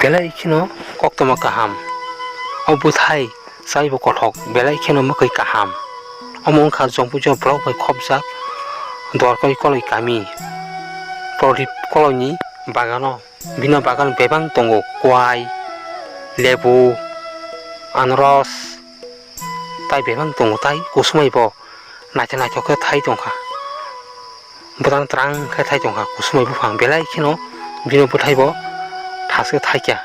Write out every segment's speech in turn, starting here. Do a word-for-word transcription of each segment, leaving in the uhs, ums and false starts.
Belai kheno koktwma kaham. O bwthai chaibo kothok, belai kheno mwkhwi kaham. Omo wngkha Jompuijor borok bai khopjak Dwarkoi Koloi kami. Prodip Koloini bagano, bini bagano bebak tongo, kwai, lebu, anaros, tai bebak tongo, tai kusumai bo naithok naithok khe thai tongkha. Bwtang twrang khe thai tongkha, kusumai buphang belai kheno bini bwthai bo thaske thaikya.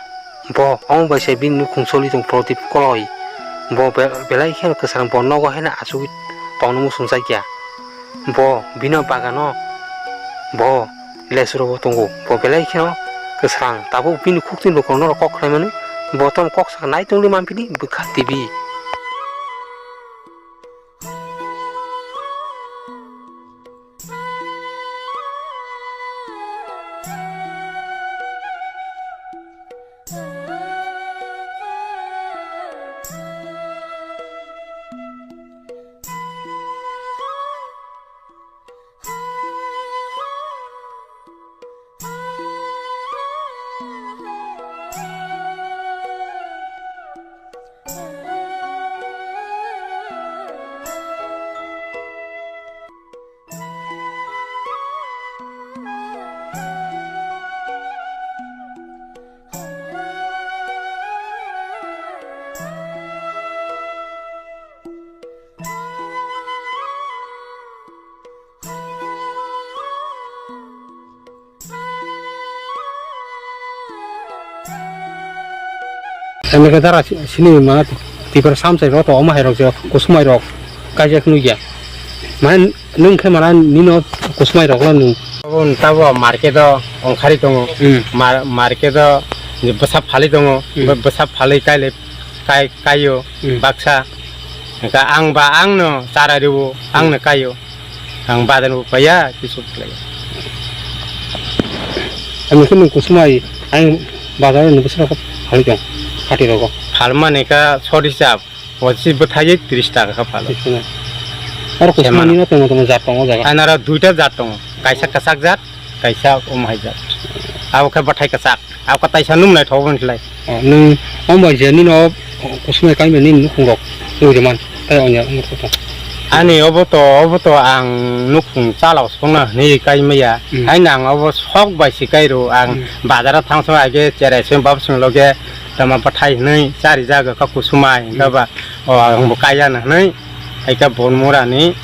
Bo omo bai se bini nukhung choli tong Prodip Koloi. Bo be-, belai kheno kwchang, bo nogo haino achugwi tongna muchungjakya. Bo bini bagano bo lesu rokbo tongo. Bo belai kheno kwchang. Tabuk bini khukchini lukurok norok kok khlaimani. Bo tamo kok saka nai tongwi manpili bwkha T V. Eno khe dara si-, sini ma Tipra samsai rok to omo hai rok je kusumai rok kaijak nukya. Mane nwng khe mana nino kusumai rok no nung. Abo tabo market o ongkhari tongo. Hmm. Mar-, market o bwsa phalwi tongo. Hmm. Bw-, bwsa phalwi kaile kai-, kaio Hmm. baksa. Hwnkhe ang ba ang no chara rwo, ang no kaio. Ang badan bo paiya, kisu phlaiya. Ani khe nwng kusumai, ang bazar ni bwswk phalwi tong, hati rogo. Phalmani kha sori chap, o si bwthai tris taka kha phalo. Aro kusumani no tongmo tongmo jat tongo jaga. Anara duita jat tongo, kaisa kwchak jat, kaisa omo hai jat. Abo khe bwthai kwchak. Abo katai sa nung naithok boni khlai. O, nwng omo bai je nini o kusumai kaimani nukhung rok nugwi man tai onya wngkha to. Ani obo to, obo to ang nukhung chalao songna hwnwi kaimaya. Hmm. Haino ang obo sok bai se kairo ang Hmm. bazaro thang song age cherai song bab song loge tama bwthai hwnwi chari jaga kha kusumai Hmm. hwnkhe ba o ang bo kaiya hwnwi hai khe bon mura ni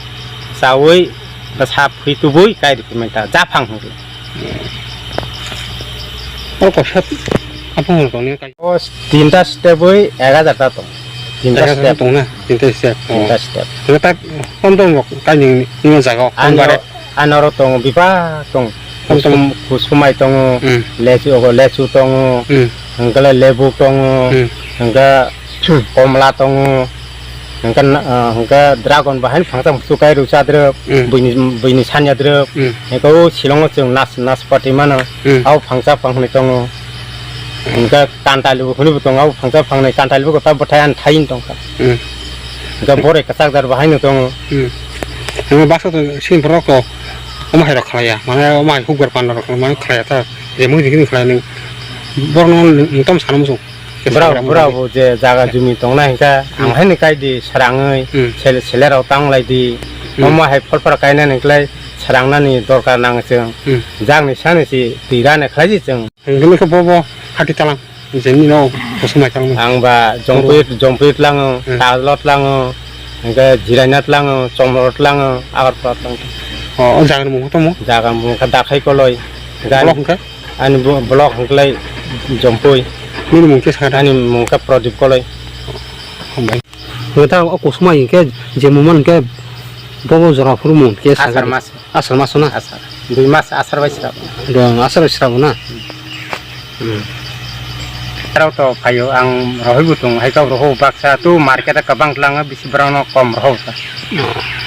chawi bwsa phi tubui kai rwphimai ta japhang hwnwi. O kosa apa hor tongni kai? O tinta step oi ek hajar ta tong. Tinta step tong na, tinta step. Tinta step. Tong ta kom tong kai ni ni jaga o. Ani oro tongo bipa tong. Kom tong. Kusum-, kusumai tongo, Hmm. lechu ogo lechu tongo, Hmm. hwnkhe lebu tongo, Hmm. hwnkhe komla tongo. Hwnkhe na-, ah, hwnkhe dragon bahai phangsa muchuk kai rw chadrwp, Hmm. buini, buini sanya drwp. Hmm. Hwnkhe o silongo chwng nas-, naspati mano. Hmm. Abo phangsa phang hwnwi tongo. Hmm. Hwnkhe kantalibu hwnwi bo tongo, abo phangsa phangnwi kantalibu kwtal bwthai ani thai wng tongkha. Hmm. Hwnkhe boroi kwchak jar bahai no tongo. Hmm. Hwnkhe baksa to sini borok to omo hai rok khlaiya, mane omo hai hukbar panda rok mane khlaiya ta, je mui dikini khlai nung borok no nung tamo sana muchung. Bwrok, bwrok bo je jaga jumi tongnai hwnkhe, ang Hmm. haino kai di srangwi, Hmm. sele, sele rok tang lai di. Hmm. Omo hai phol phra kainani hwnkhe srangnani dorkar nango chwng. Hmm. Jagni sani si twi rani khlai di chwng. Hwnkhe bo bo hati talang, je nini no kusumai talang. Ang ba Jompui, Jompui tlango, Hmm. Tajlo tlango, hwnkhe Jiraina tlango, Chomro tlango, Agartala tlango. O, o jaga ni mung tamo? Jaga mung kha Dakhai Koloi. Block hwnkhe? Ani bo-, block hwnkhlai Jompui. Nini mung khe sakha? Ani mung khe Prodip Koloi. Hambai. Hwnkhe ta o kusumai hwnkhe je mung man hwnkhe bobo jora phuru mung khe sakha. Asar mas. Asar mas na? Asar. Dui mas asar bai srabo. Dui asar bai srabo na? Hmm. Rok to phaio ang rohoi bo tong hai kok rohoi baksa tu market o kwbang tlango bisi borok no kom rohoi ta. Oh.